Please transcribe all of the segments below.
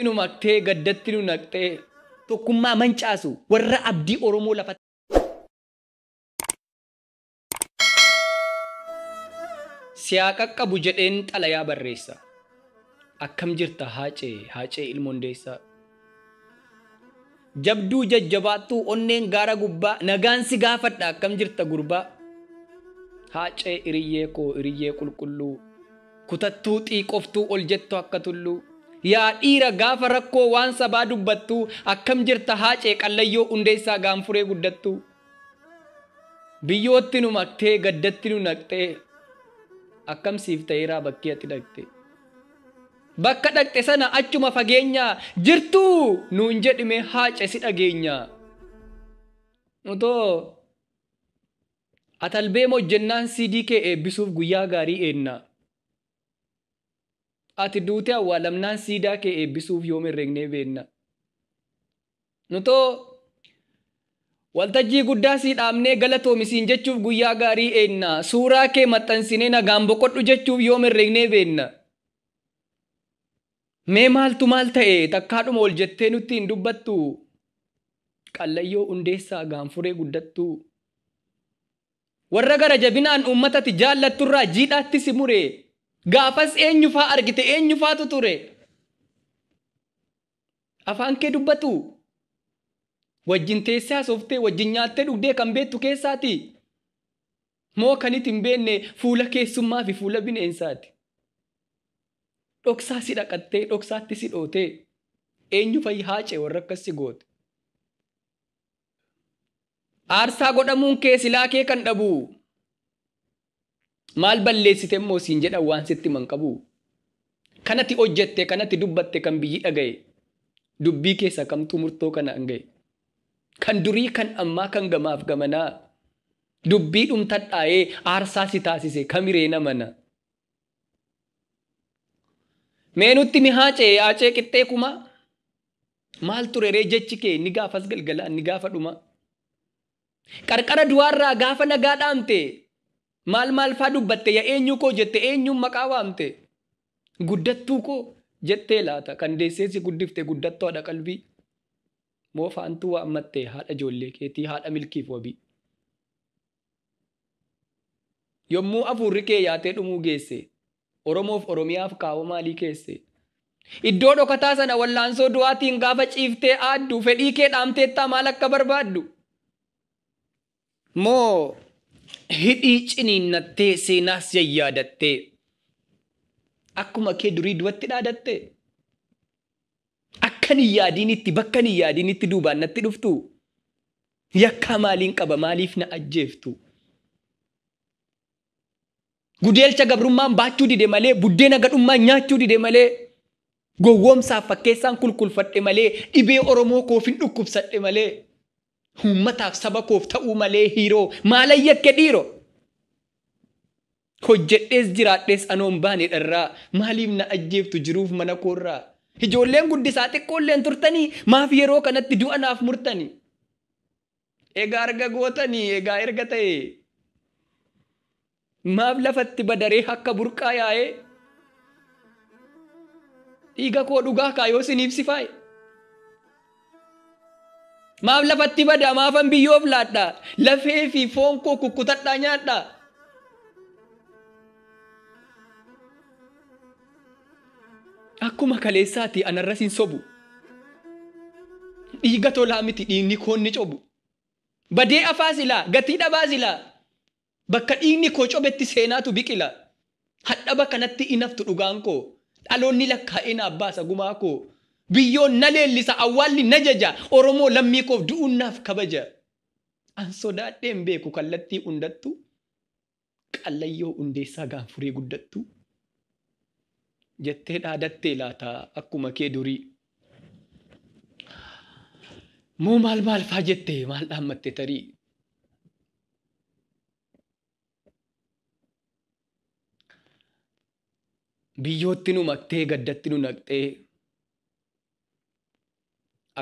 Nu maktee gaddatti nu naqxee tokkummaa mancaasu warra abdii Oromoo lafa. Siyaa qaqqabu jedheen xalayaa barreessa. Akkam jirta Haacee, Haacee ilma Hundeessaa. Jabduu jajjabaattuu onneen gaara gubbaa nagaan si gaafadha akkam jirta gurbaa. Haacee hiriyyee koo hiriyyee qulqulluu kutattuu xiiqoftuu ol jettu akka tulluu. Yaa dhiira gaafa rakkoo waan sabaa dubbattuu akkam jirta Haacee Qallayyoo Hundeessaa gaanfuree guddattuu. Biyyootti nu maktee gaddatti nu naqxee akkam siif ta'eeraa bakkee ati dhaqxe. Bakka dhaqxe sana achuma fageenyaa jirtuu nuun jedhime Haacee si dhageenya. Utoo atalbee hojjennaan CD kee eebbisuuf guyyaa gaarii eenna. Ati duutee awwaalamnaan siidaa kee eebbisuuf yoom herreegnee beenna. Nutoo waltajjii guddaa sii dhaabnee galatoomisiin jechuuf guyyaa gaarii eenna. Suuraa kee maxxansinee nagaan boqodhu jechuuf yoom herreegnee beenna. Mee maaltu maal ta'e takkaadhuma ol jettee nutti hin dubbattu. Qallayyoo Hundeessaa gaanfuree guddattu. Warra gara jabinaan uummatatti jaallatturraa jiidhaatti si mure. Gaafas eenyufaa argite eenyufaatu ture. Afaan kee dubbatu. Wajjin teessee haasoftee wajjin nyaattee dhugdee kan beektu keessaati. Moo kan itti hin beekne fuula keessummaa fi fuula bineensaati. Dhoksaa si dhaqattee dhoksaatti si dhootee eenyu fa'i Haacee warra akkas si goote. Aarsaa godhamuun kee silaa kee kan dhabu. Maal balleessite immoo siin jedhan waan sitti himan qabu. Kanatti hojjette kanatti dubbatte kan biyyi dhaga'e. Dubbii keessa kamtuu murtoo kana hanga'e. Kan durii kan ammaa kan gamaaf gamanaa. Dubbii dhumtadhaa'ee aarsaa si taasise kamiree namana. Mee nutti mi Haacee Haacee qixxee kumaa. Maal ture ree jechi kee ni gaafas galgalaa ni gaafa dhuma. Qarqara du'aarraa gaafa nagaa dhaamte. Maal maal faa dubbatte yaa eenyu koo jette eenyuun maqaa waamte. Guddattuu koo jettee laata kan deessee si guddifte guddattuu haadha qalbii. Moo faantuu waammatte haadha ijoollee keetii haadha milkiif wabii. Yommuu afuurri kee yaatee dhumuu geesse Oromoof Oromiyaaf kaawwa maalii keesse. Iddoo dhokataa sana wallaansoo du'aatiin gaafa ciiftee aaddu fedhii kee dhaamteettaa maal akka barbaaddu. Moo hidhii ciniinnattee seenaas yayyaadattee akkuma kee durii du'atti dhaadattee akkan hin yaadiinitti bakka hin yaadiinitti duubaan natti dhuftu yakkaa maaliin qaba maaliif na ajjeeftu. Gudeelcha gabrummaan baachuu dide malee buddeena gadhummaan nyaachuu dide malee gowwoomsaaf fakkeessaan kulkulfadhe malee dhibee Oromoo koof hin dhukkubsadhe malee. Uummataaf saba koof ta'uu malee hiiroo maalan yakke dhiiroo. Hojjedhees jiraadhees anoon baane dharraa maaliif na ajjeeftu jiruuf mana koorraa. Ijoolleen guddisaa xiqqoolleen turtanii maaf yeroo kanatti du'a naaf murtanii. Egaa erga gootanii egaa erga ta'e. Maaf lafatti badaree akka burqaa yaa'ee. Dhiiga koo dhugaa kaayoo siniif si faaye. Maaf lafatti bada maafan biyyoof laadha lafee fi foon koo kukkutadhaa nyaadha. Akkuma kaleessaati anarras hin sobu. Dhiiga tolaa miti dhiigni koon ni cobu. Badee afaa silaa gatii dhabaa silaa bakka dhiigni koo cobetti seenaatu biqila. Hadhaba kanatti inaftu dhugaan koo dhaloonni lakkaa'ee naaf baasa gumaa koo. Biyyoon na leellisa awwaalli na jaja Oromoo lammii koof du'uun naaf kabaja. An sodaadheen beeku kallattii hundattu Qallayyoo Hundeessaa gaanfuree guddattu jettee dhaadattee laata akkuma kee durii. Moo maal maal faa jette maal dhaammatte tarii. Biyyootti nu maktee gaddatti nu naqxee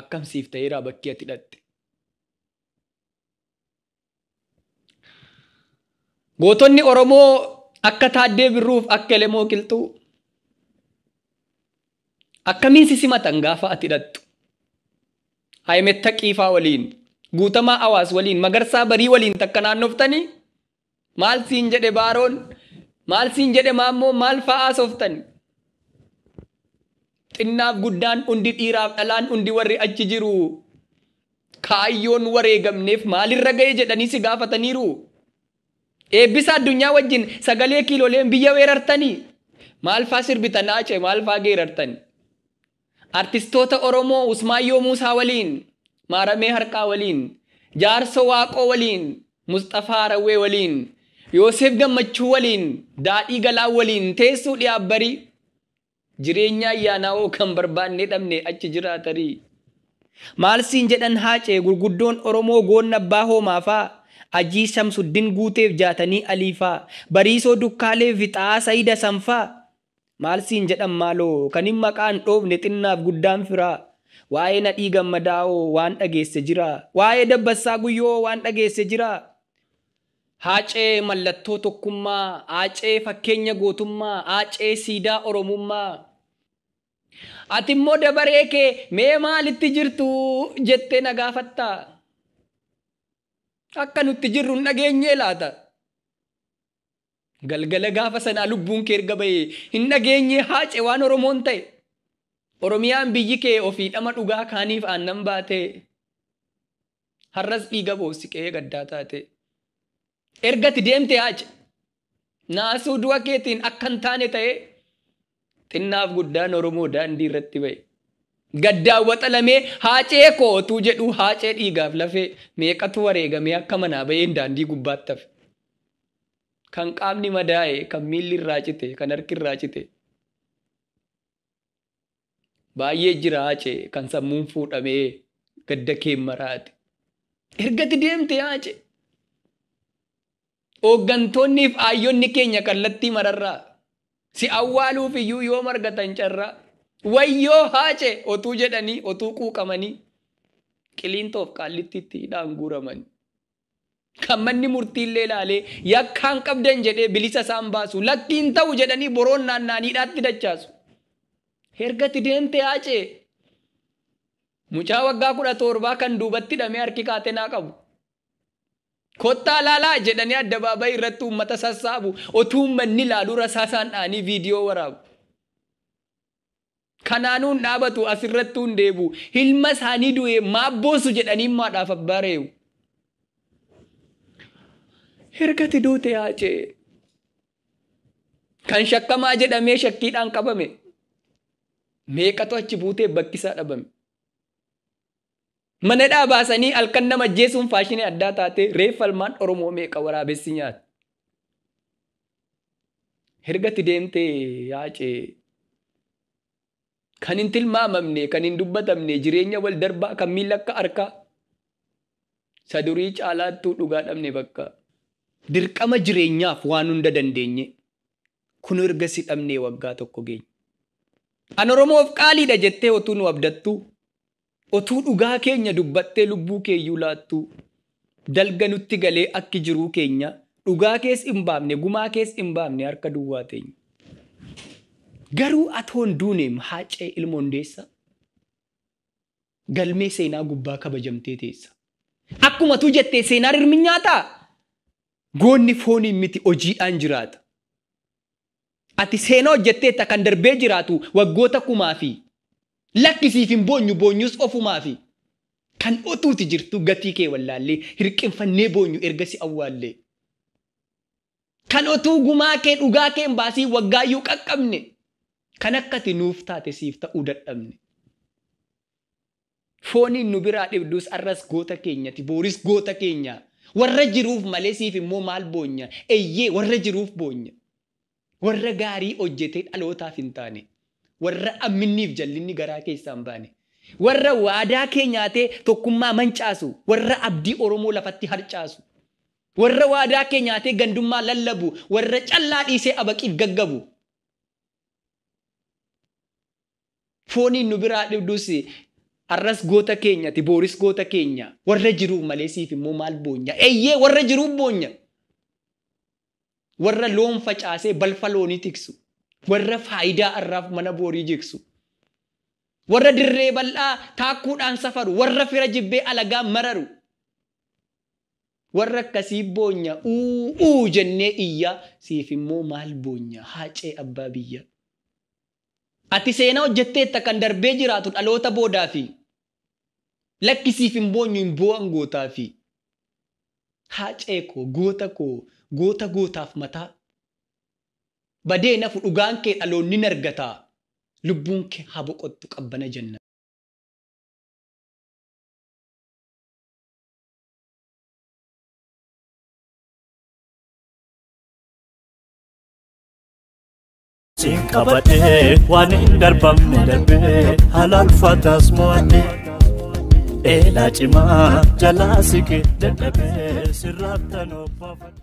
akkam siif ta'eeraa bakkee ati dhaqxe. Gootonni Oromoo akka Taaddee Birruuf akka Elemoo Qilxuu Akkamiin si simatan gaafa ati hidhattu? Haayimetta Qiifaa waliin, Guutamaa Awaas waliin, Magarsaa Barii waliin takka naannoftanii? Maal siin jedhe Baaroon? Maal siin jedhe Maammoo? Maal fa'aa sooftani? Xinnaaf guddaan hundi, dhiiraaf dhalaan hundi warri achi jiru kaayyoon wareegamneef maalirra ga'e jedhanii si gaafataniiru. Eebbisa addunyaa wajjin sagalee kiiloleen biyya weerartanii? Maal faa sirbitan Haacee? Maal faa geerartani? Artistoota Oromoo Usmaayyoo Muusaa waliin, Maaramee Harqaa waliin, Jaarsoo Waaqoo waliin, Musxafaa Harawwee waliin, Yoosef Gammachuu waliin, Daadhii Galaa waliin teessuu dhiyaabbarii. Jireenya ayyaanaa hoo kan barbaannee dhabne achi jiraatarii. Maal siin jedhan Haacee gurguddoon Oromoo goonna abbaa hoomaafaa, Ajii Shamsuddin Guuteef Jaatanii Aliifaa, Bariisoo Dukkaalee Fixaa Sayida Sanfaa. Maal siin jedhan maaloo kan hin maqaan dhoofne xinnaaf guddaan firaa. Waa'ee Nadhii Gammadaa hoo waan dhageesse jira. Waa'ee Dabbassaa Guyyoo waan dhageesse jira. Haacee mallattoo tokkummaa, Haacee fakkeenya gootummaa, Haacee siidaa Oromummaa. Ati immoo dabaree kee mee maalitti jirtu jettee na gaafatta? Akka nutti jirru hin dhageenyee laata? Galgala gaafa sanaa lubbuun kee erga bahee hin dhageenyee Haacee waan Oromoon ta'e. Oromiyaan biyyi kee ofii dhama dhugaa kaaniif aannan baate. Har'as dhiiga boossi qe'ee gaddaa taate. Ergati deemte Haacee. Naasuu du'a keetiin akka hin taane ta'e xinnaaf guddaan Oromoo daandii irratti ba'e. Gaddaan waxalamee Haacee kootuu jedhu Haacee dhiigaaf lafee meeqatu wareegamee akka manaa ba'een daandii gubbaatti hafe. Kan qaamni madaa'e, kan miilli irraa cite, kan harki irraa cite. Baay'ee jira Haacee kan sammuun fuudhamee gadda kee maraate. Ergati deemte Haacee. Hooggantoonniif aayyonni keenya kallattii mararraa si awwaaluuf iyyuu yoo margatan carraa wayyoo Haacee otuu jedhanii otuu quuqamanii qiliintoof qaallittiitti hidhaan guuramanii. Kan manni murtiillee ilaalee yakkaan qabdan jedhee bilisa isaan baasu lakkiin ta'u jedhanii boroon naannaaniidhaatti dachaasu. Ergati deemte Haacee. Mucaa waggaa 17 kan duubatti hidhamee harki kaatenaa qabu. Kottaa laalaa jedhanii addabaabayii irratti uummata sassaabu otuu uummanni ilaaluu rasaasaan dha'anii viidiyoo waraabu. Kanaanuu hin dhaabatu asirrattuu hin deebu. Ilma isaanii du'ee maabboosu jedhanii maadhaaf abbaa reebu. Ergati duute Haacee. Kan shakkamaa jedhamee shakkiidhaan qabame. Meeqatu achi buutee bakkisaa dhabame. Mana baasanii halkan nama ajjeesuun faashinii addaa taate reeffa ilmaan Oromoo meeqa waraabessi nyaata. Ergati deemtee Haacee. Kan hin tilmaamamne, kan hin dubbatamne, jireenya wal darbaa kan miila akka harkaa. Sadurii caalaattuu dhugaa dhabne bakka. Dirqama jireenyaaf waan hunda dandeenye. Kun erga si dhabnee waggaa tokko geenye. An Oromoof qaaliidha jettee otuu nu abdattu. Otuu dhugaa keenya dubbattee lubbuu keeyyuu laattu. Dalga nutti galee akki jiruu keenya. Dhugaa kees hin baafne, gumaa kees hin baafne harka duwwaa teenya. Garuu atoon duuneem Haacee ilma Hundeessa. Galmee seenaa gubbaa kabajamtee teessa. Akkuma tu jettee seenaa rirmi nyaataa? Goonni fooniin miti hojiidhaan jiraata. Ati seenaa hojjetteetta kan darbee jiraatu waggoota kumaa fi lakkisiif hin boonyu boonyus ofumaa fi kan otuuti jirtu gatii kee wallaallee hirqinfannee boonyu erga si awwaallee. Kan otuu gumaa kee dhugaa kee hin baasii waggaayyuu qaqqabne kan akkati nuuf taate siif ta'uu dadhabne. Fooniin nu biraa dhibdus arras goota keenyati booris goota keenya. Warra jiruuf malee siif immoo maal boonya? Eeyyee warra jiruuf boonya. Warra gaarii hojjetee dhalootaaf hin taane. Warra amminniif jallinni garaa keessaa hin baane. Warra waadaa kee nyaatee tokkummaa mancaasu. Warra abdii Oromoo lafatti harcaasu. Warra waadaa kee nyaatee gandummaa lallabu. Warra callaa dhiisee abaqiif gaggabu. Fooniin nu biraa dhibdus arras goota keenyati booris goota keenya. Warra jiruuf malee siif immoo maal boonya? Eeyyee warra jiruuf boonya. Warra loon facaasee balfa loonii tiksu. Warra faayidaa arraaf mana boorii jigsu. Warra dirree bal'aa taakkuudhaan safaru, warra fira jibbee alagaa mararu. Warra akkasii boonya uu jennee iyyaa, siif immoo maal boonya Haacee abbaa biyya. Ati seenaa hojjetteetta kan darbee jiraatu dhaloota boodaafi. Lakki siif hin boonyu hin boo'an gootaafi. Haacee koo goota koo goota gootaaf mataa. Badee nafu dhugaan kee dhaloonni hin argataa. Lubbuun kee haa boqottu qabbana jenna. Siin qabadhee waan hin darbamne darbee haala ulfaataas mo'adhee eelaa cimaa jalaa siqee dadhabee sirraattan obbaafadhe.